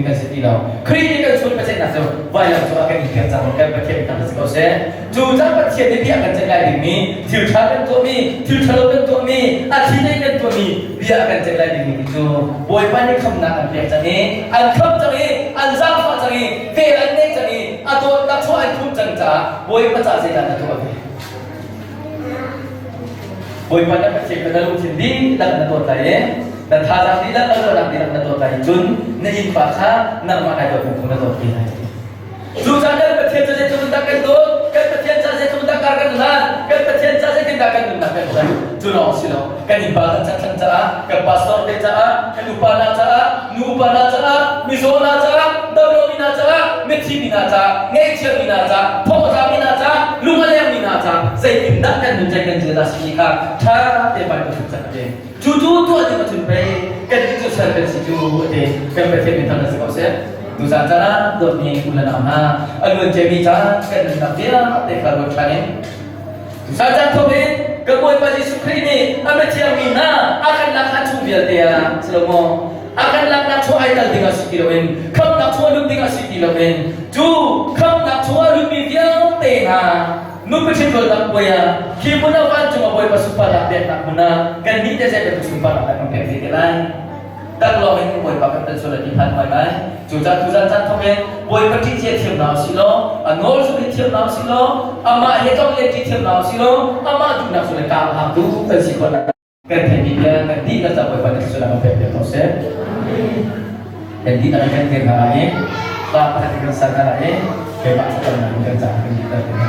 ding kan si ti lo. Khrih nih kan sual biaceihnak cu vailam cungah kan inpiak cang kan Pathian thang si ko seh. Cu cang Pathian nih bia kan ceih lai dingmi thil ṭha kan tuahmi, thil ṭhalo kan tuahmi, a thi lei kan tuahmi bia kan ceih lai dingmi cu Bawipa nih khamnak an pek cang i an khamh cang i an zaangfah cang i vel an neih cang i a dawtnak chuah an khumh cang caah Bawipa caah zeidah na tuah ve? Bawipa na Pathian kha na lungthin dihlak na dawt lai i na thazaang dihlak na ruahnak dihlak na dawt lai i cun na innpa kha nangmah nai dawt bantuk na dawt ve lai. Cucaah kan Pathian cu zeitluk in dah kan dawt, kan Pathian ca zeitluk in dah kar kan hlan, kan Pathian ca zeitindah kan nunnak kan hlan. Cu lawng si lo, kan innpa kan chan caah, kan pastor te caah, kan upa hna caah, nu upa hna caah, mizaw hna caah, damlomi hna caah, mithi mi hna caah, ngaihchia mi hna caah, thawhzami hna caah, lung a lengmi hna caah zeitindah kan nun kan ziaza si ti kha ṭha te Bible cak a Cu tu tuah ding ahcun pei kan nih cu sal kan si cu a ti. Kan Pathian min thang si ko seh. Tuzaan caan ah dawtmi u le nau hna, a luan ciami caan kan nunnak vialte kha ruat ṭhan in tuzaan caan thawk in kan Bawipa Jesuh Khrih nih a mithiang mi hna a kan lak chung vialte ah si lo maw a kan laknak chung ai tal ding ah si ti loin khamhnak chung a lut ding ah si ti loin cu khamhnak chung a lutmi vialte hna Nupi ṭhitrualnak puai ah khi hmun ah vancung ah Bawipa sunparnak peknak hmun ah kannih te zei bantuk sunparnak dah kan pek ve te lai? Taklawng in Bawipa kan tel sual ti phan hoi lai. Cucaah tuzan caan thawk in Bawipa ṭih cia thiam hna usih law, a nawl zul hi thiam hna usih law, amah he tlong le ṭih thiam hna usih law, amah duhnak zul le kaang hngaktu kan si khawh kan theihmi bia kan dihlak ca Bawipa nih thluachuah kan pek piak ko seh. Kan dihlak in kan dir hna lai i hla pakhat in kan sa hna lai i keimah thlacamnak in kan ca kan dihlak hna.